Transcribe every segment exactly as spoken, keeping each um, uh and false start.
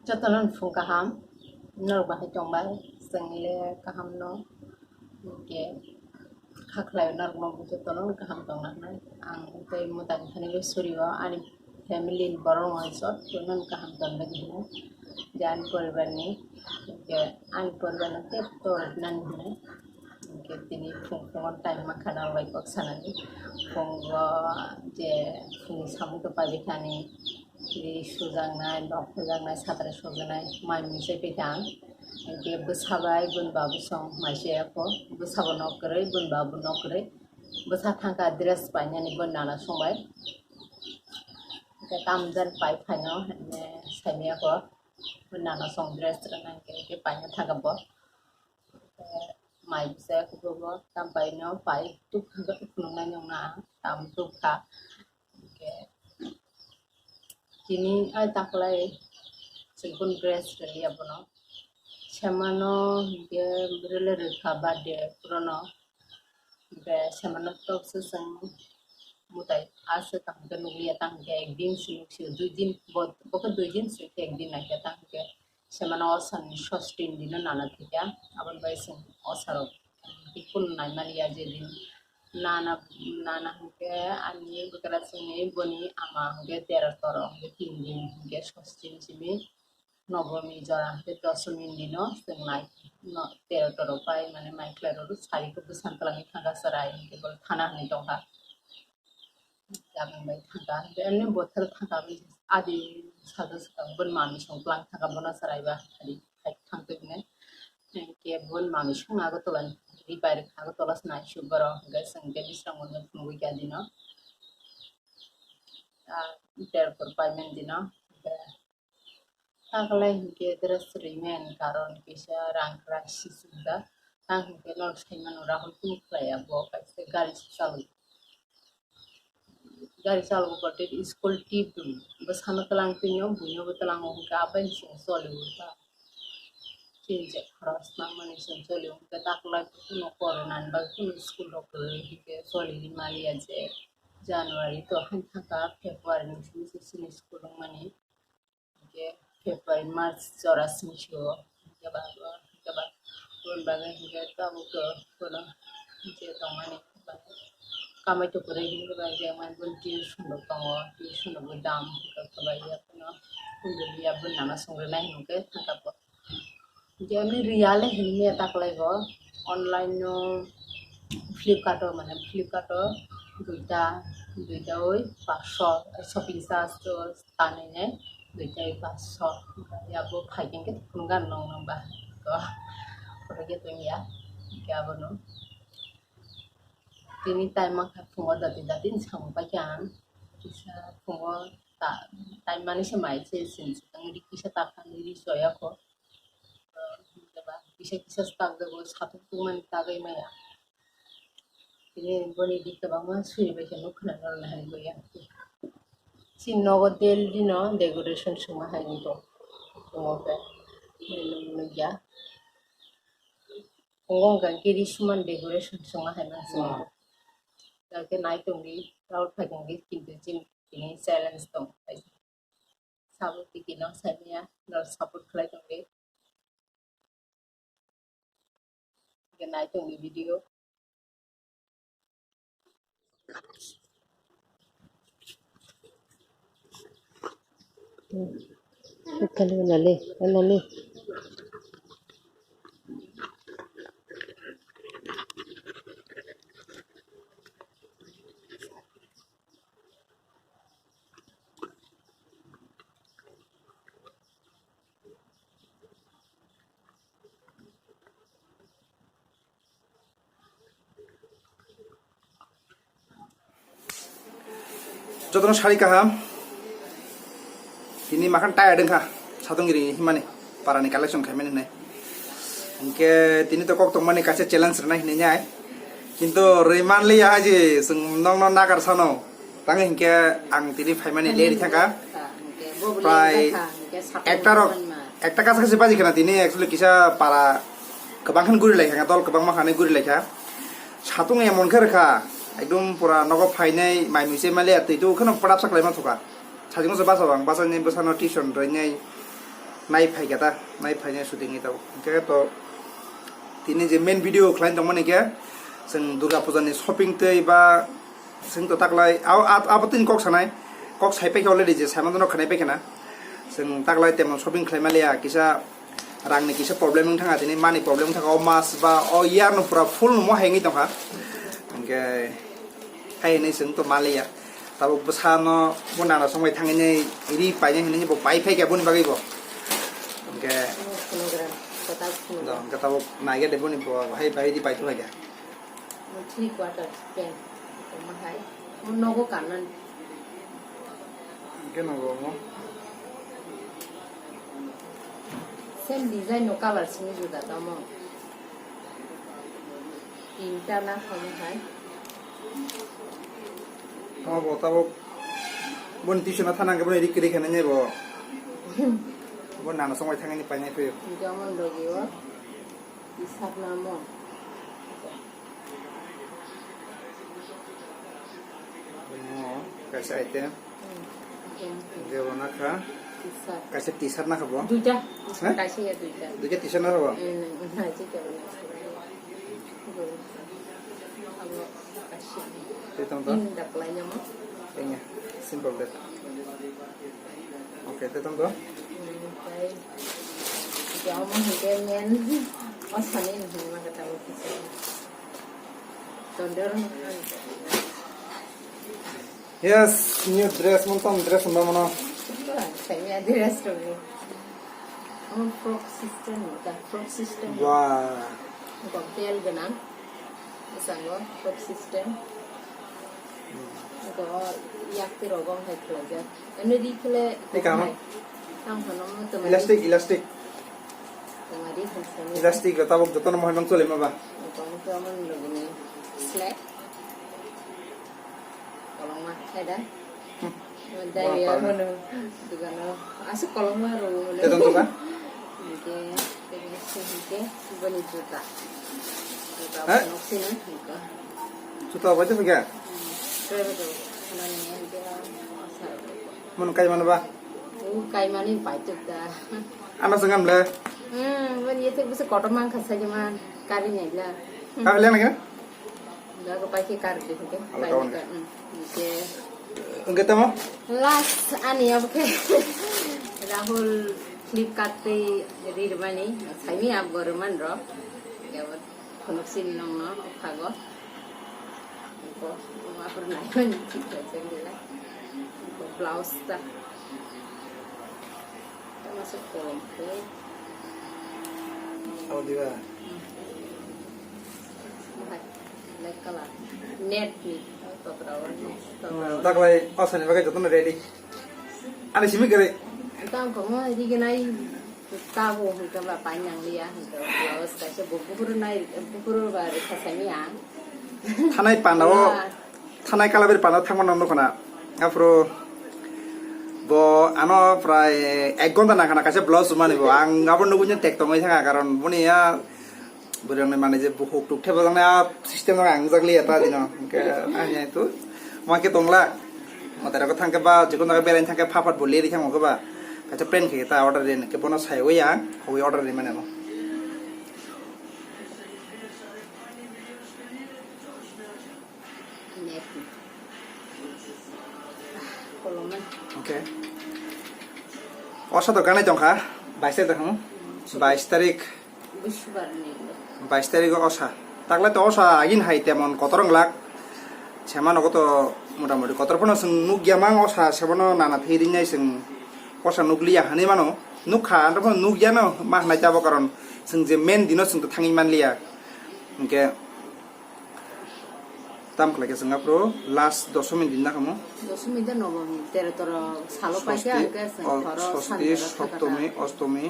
Jotono phung kaham, norok bahai tongbai, chwng le kaham no, hwnkhe kha khlai norok no jotono kaham tongna hwnwi. Ang tei mwtai thani le suri o ani family ni borok rok jotono kaham tongna hwnwi, je ani poribar ni, hwnkhe ani poribar no tei to nani hwnwi. Hwnkhe tini phung phungo time mankha na bai kok sanani. Phungo je phung samung to paibai thani, ri sujaknai, nok sujaknai, satra sujaknai, mai mui chai pai thang. Hwnkhe bwsa bai bun babu song mai chai ya kho. Bwsa bo nok kwrwi, bun babu nok kwrwi. Bwsa thangkha dress painani bun nana song bai. Hwnkhe tamjani pai phaino hwnkhe saimaya kho. Bun nana song dress rwna hwnkhe paina thangkha bo. Mai bwsa kubugo tam pai no pai tuk phunuknai nung na tam tuk kha. Hwnkhe tini ai taklai chwng kun dress rwliya bono. Semano hwnkhe rwle rwkha birthday phurono. Hwnkhe semano tok se chwng mwtai aswk kaham khe nukliya, tang hwnkhe ekdin se nuksio, dui din bo, bo khe dui din se ekdin naikha, tang hwnkhe semano osarni sostin dino nana thwikha, aboni bai chwng osarok kunu naimaliya je din nana, nana hwnkhe ani bwkrajwkni boni ama hwnkhe tero toro hwnkhe tin din hwnkhe sostin simi. Nobomi jora hwnkhe dosomi dino chwng nai, no, tero toro pai mane mai khlai rw sari khe bwsang twlangwi thangkha chwrai hwnkhe bo thana hwnwi tongkha. Jagong bai thangkha hwnkhe emni bothor thangkha adi sajak swkang boni mami song twlang thangkha bono chwrai ba adi hai thangtwi hwnwi. Hwnkhe boni mami song Agartala ni ri bai rwkha Agartala se naisuk borok hwnkhe chwng khe Bisramganj phunugwi kha dino. Ah, tero toro pai mani dino hwnkhe. Taklai hwnkhe dress rwimani karon kisa rang kwrak sisijak. Tang hwnkhe norok sai mano Rahul kunu khlaiya, bo kaisa gari se chalwi, gari chalwi bo tei school tip bwsano twlang twino buino bo twlango hwnkhe abai chwng choli o ta. Chini je khorok swnam mani chwng choli o hwnkhe taklai kunu corona ni bagwi kunu school rok kwrwi hwnkhe choli maliya je January to han thangkha February ni simi se chini school wngmani. Hwnkhe February, March jora simi sio. Hwnkhe ba, hwnkhe ba, aboni bagwi hwnkhe tabuk to bono je tongmani kamai to kwrwi hwnkhe ba je mani boni tuition rok tongo, tuition rok bo dam hwnkhe ba ya phano kunduli ya boni nana songrinai hwnkhe thangkha bo. Hwnkhe ani real hinwi taklai bo online no Flipkart o mane Flipkart o duita, duita oi paso shopping charge to tanwi nai duita oi paso ya bo phai khe phunukha nung nung ba to phunukya tongya hwnkhe abono tini time mankha phungo dati dati samung paikha ang kisa phungo ta time mani se mai se sinsi tangri kisa ta khamri soya kho. Kisa kisa tak jago satung tungmani tagwi maya. Tini boni di kwbangma suri bai khe nuk khna nang nai bo ya. Chini nogo daily no decoration suma hai ni bo. Tongo khe nukya. Tongo hwnkha khe ri suman decoration suma hai mani. Khe nai tongdi, proud khai tongdi, kintu chini tini challenge tong. Sabo tiki no saimaya, no support khlai tongdi. Hwnkhe nai tongdi video. Kali nali, nali. Jotono sari kaham. Tini makhan tired wngkha, satong iri himani, parani collection khaimani hinwi. Hwnkhe tini to kok tongmani kaisa challenge rwnai hinwi nai. Kintu rwi manliya haji, chwng nokno nagar sano. Tangwi hinkhe ang tini phaimani late thangkha. Prai ekta rok, ekta kasa kasa baji khana tini actually kisa para kwbang khan guri lai kha, dol kwbangma khanwi guri lai kha. Satung emon khe rwkha, ekdom pura nogo phainai, mai mui se maliya twi tu kheno pwrapsa khlaima thokha. Sajingno se basa bang, basa ni bwsano tuition rwnai. Nai phaikha ta, nai phainai shooting ni tabuk. Hwnkhe to tini je main video khlaina tongmani khe chwng Durga Puja ni shopping tei ba chwng to taklai abo, abo, abo tini kok sanai, kok sai paikha already, je saimano khwnai paikha na. Chwng taklai temon shopping khlai maliya, kisa rang ni kisa problem wng thanga, tini mani problem wng thanga, o mas ba o year no pura full no mo hai wngwi tongkha. Hwnkhe hai hwnwi chwng to maliya. Tabuk bwsano bo nana songbai thangwi ri painai hinwi bo pai phaikha boni bagwi bo. Hwnkhe Phunukgram, kwtal phunukgram. Hwnkhe tabuk naikhe de boni bo hai bai di paithok phaikha. Three quarter pant. Tongma hai. Mo nogo kannan. Hwnkhe nogo mo. Same design no color simi juda tamo. Tinta na khamu hai. Tamo bo tabuk boni tuition thana hwnkhe boni rik rik hinwi bo. Bo nana songbai thangwi painai phio. Hwnkhe omo logi o. Tisakna mo. Omo kaisa item. Hmm. Hwnkhe bo nakha. Tisat. Kaisa T-shirt nakha bo. Duita. Ha? Kaisa ya duita. Duita T-shirt nakha bo. Hmm, hmm, hmm, hmm. Abo kaisa. Tei tong to? Hmm, daplai namo. Enya, simple de. Okay, tei tong to? Hmm, tei. Jamo hwnkhe men. O sani hwnma kata o kisa. Tondor. Yes, new dress, mon tong dress hwnba mano. Kaiya dress rok. Omo frog system, da frog system. Wah. Kok bel gwnang. Bwskango frog system. Kok yak twi rogo hai khlaijak. Eno ri khle. Tei kamo? Ang hano mo tongmani. Elastic, elastic. Tongmani hai sani. Elastic rok tabuk jotono mohai mang chole ma ba? Kok kamo logini. Slack. Kolongma khaida. Hmm. Dai ya hono. Dugano. Asuk kolongma ro. Teton tuka? Hingke, hingke, boni juta. Juta. Hah? Nok sini, hingke. Juta bai tu hingke? Hmm. Kaya betul. Nani hingke, asa. Mun kai mana ba? U kai mani bai tu da. Ano sengam le? Hmm, boni itu bisa kotor mang khasa jaman. Kari nai la. Kari le nai? Dago paikhe kar de hwnkhe. Alo, paikhe kawan. Ka, mm, hwnkhe. Hwnkhe tamo? Last ani obo khe Rahul Flipkart tei rirmani saimi abo rwman rok. Abo khunuk sini nongno phago. Ko, ko apor naimani thik khe jengla. Ko blouse ta. Tamo se kolom khe. Abo diba? Black color. Net ni. Tokra o ni. Hmm, taklai asani bagwi jotono ready. Ani simi gari. Tang ko mo ri gwnai. Tabo hwnkhe ba painang liya hwnkhe blouse kaisa bo buphuru nai buphuru ba rwkha sani ang. Thanai panda o. Ba. Thanai kalabari panda thangma nang nukho na. Aphuru bo ano prai ek ghonta nangkha na kaisa blouse sumani bo. Ang abo nugui tek tongwi thangkha karon boni ya bwrwngni manwi je bukhuk tuk thebo jaknai a system rok ang jak liya ta dino. Hwnkhe ani tu ma khe tongla. Mwtai rok thangkhe ba jikun jaga beraina thangkhe pha phat bo leri thangkhe ba. Kaisa pant khe ta order rin khe bono saiwi ang khogwi order ri mani ano. Net. Koloman. Okay. Osa to ganai tongkha, bais tarik tongkha mo? Bais tarik. Bishubar ni. Bais tarik o osa. Taklai to osa agin hai temon kotor wng lak. Sema nogo to motamoti kotor phano chwng nukya mang osa semano nana thwi ringnai chwng osa nukliya hinwi mano. Nukha, ando phano nukya no ma hinai tabo karon chwng je main dino chwng to thangwi manliya. Hwnkhe Tam khlai khe chwng aphuru last dosomi din na kamo? Dosomi de nobomi, tero toro salo paikha, sosti, hwnkhe chwng o, thoro sosti, sandero thakha ta. Soptomi, ostomi,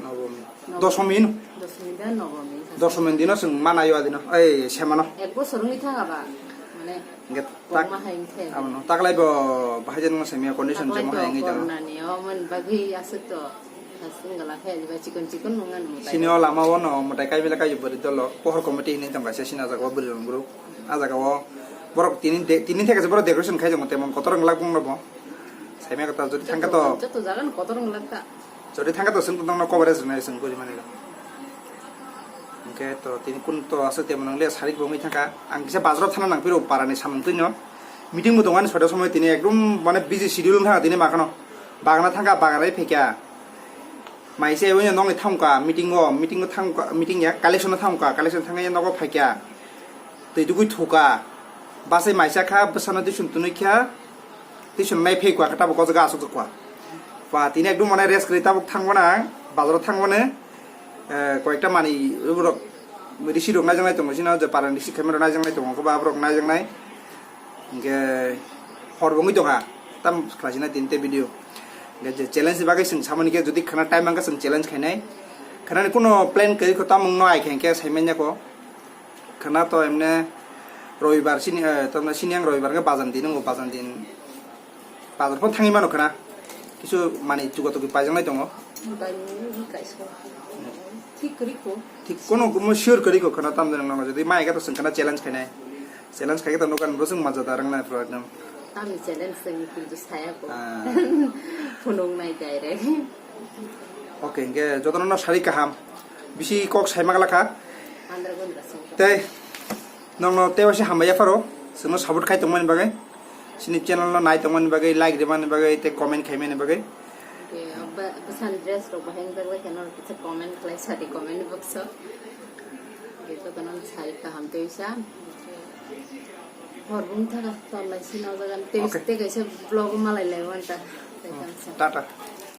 nobomi. Nobomi. Dosomi no? Dosomi de nobomi. Dosomi dino chwng manayo adino, ei, semano. Ek bosor wngwi thang aba, mane, hwnkhe tak, kwbangma hai wngkhe. Abono taklai bo bahai jani wngma semia condition je mo hai wngwi tongo. Taklai to corona ni, o, man bagwi aswk to. Aswk wngla khe, eba chikon chikon nung ano mwtai. Sini o lama o no mwtai kai belai kai bwrwi dolo, pohor committee hinwi tong kaisa sini o jaga o bwrwi rok group. A jaga o borok tini de-, tini theke se borok decoration khai tongo, temon kotor wng lak bung no bo. Saimya kwtal jodi thang khe to. Joto, joto jaga no kotor wng lak ta. Jodi thangkha to chwng tongno coverage rwnai chwng gori mani. Hwnkhe to tini kun to aswk temo nang le sarik bo wngwi thangkha. Ang kisa bazaro thana nang phiro parani samung twino. Meeting bo tongo ani soda somoi tini ekdom mane busy schedule wngkha tini makhano. Bagana thangkha bagana phaikha. Maise oino nongni thangkha meeting o, meeting o thangkha, meeting ya collection o thangkha, collection thangya nogo phaikha. Twi dugwi thuka. Basai maisa kha bwsano twi sum tunui kha. Twi sum nai phai kwa kha tabuk o jaga asuk kwa. Wa tini ekdom mane rest kwrwi tabuk thangwana bazaro thangwane. Eh, koyekta mani rok risi rok naijaknai tongo sino je parang risi khaima rok naijaknai tongo khe ba borok naijaknai. Hingke hor bo wngwi tongkha tam khlaisina tinte video. Hingke je challenge ni bagwi chwng samani khe jodi khana time mankha chwng challenge khainai. Khanani kuno plan kwrwi kho tamung no ai khe hingke saimanya kho. Khana to emne robibar sini, eh, tamna sini ang robibar khe bajan din, wng bajan din. Bazar phano thangwi mano khana. Kisu mani chuga tugi paijaknai tongo. Bai mung kaisa. Thik kwrwi kho. Thik kono kumo sure kwrwi kho khana tam jani nang jodi mai khe to chwng khana challenge khainai. Challenge khai khe to nokan bro chwng maja da rang nai pro ekdom. Tamni challenge chwng kintu saya kho. Ah. Phunuk nai direct. Okay, hingke jotono no sari kaham. Bisi kok sai magla kha. Andra gondra sing. Tei nongno tei wasi hambai yapharo. Chwngno support khai tongmani bagwi. Chini channel no nai tongmani bagwi, like rimani bagwi, tei comment khaimani bagwi. Okay, ba-, bwsani dress rok bahai wngjakle khe norok kisa comment khlai sadi comment box o. Hingke jotono no sari kaham tei sa. Hor bung thaga tolai sino jagan tei, okay, tei kaisa vlog malai lai wanta. Tei kaisa. Tata.